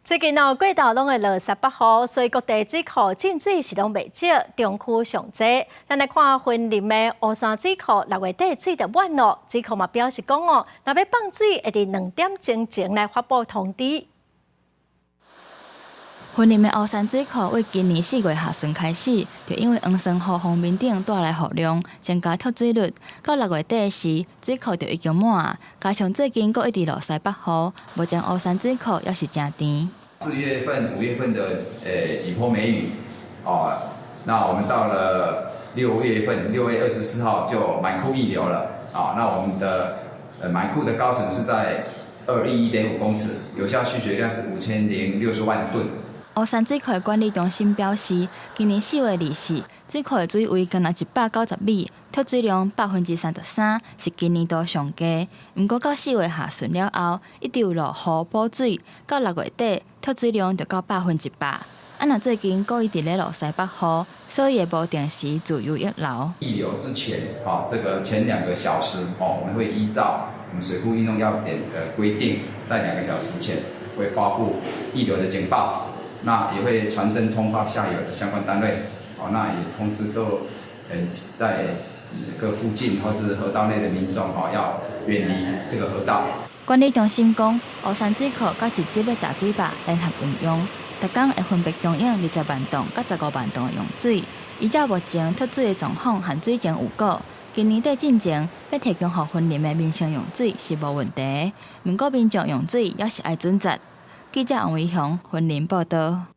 最近哦，過晝攏會落西北雨，所以各地水庫進水是攏袂少，中區上濟。咱來看雲林的烏山水庫，6月底水就滿咯。水庫嘛表示講哦，若欲放水，會佇2點鐘前來發布通知。雲林的烏山水庫為今年4月下旬開始，就因為黃酸雨鋒面頂帶來雨量，增加蓄水率。到6月底時，水庫就已經滿。加上最近閣一直落西北雨，目前烏山水庫猶是誠甜。 4月份、5月份的幾波梅雨，哦，那我們到了六月份，6月24號就滿庫溢流了，啊，那我們的滿庫的高層是在211.5公尺，有效蓄水量是5060萬噸。烏山水庫管理中心表示，今年4月24，水庫的水位干焦190米，蓄水量33%，是今年度上低。毋過到4月下旬了後，一直有落雨補水，到6月底蓄水量就到100%。啊，若最近閣一直咧落西北雨，所以會無定時自由溢流。溢流之前，哈，這個前2個小時，哦，我們會依照我們水庫應用要點的規定，在2個小時前會發布溢流的警報。那也會傳真通報下游的相關單位，哦，那也通知各在各附近或是河道內的民眾，哦，要遠離這個河道。管理中心講，烏山水庫佮一級的閘水壩聯合運用，逐工會分別供應20萬噸佮15萬噸的用水。依照目前蓄水的狀況和水情預告，今年底進前欲提供予雲林的民生用水是無問題。毋過民眾用水猶是愛準則。記者王維雄雲林報道。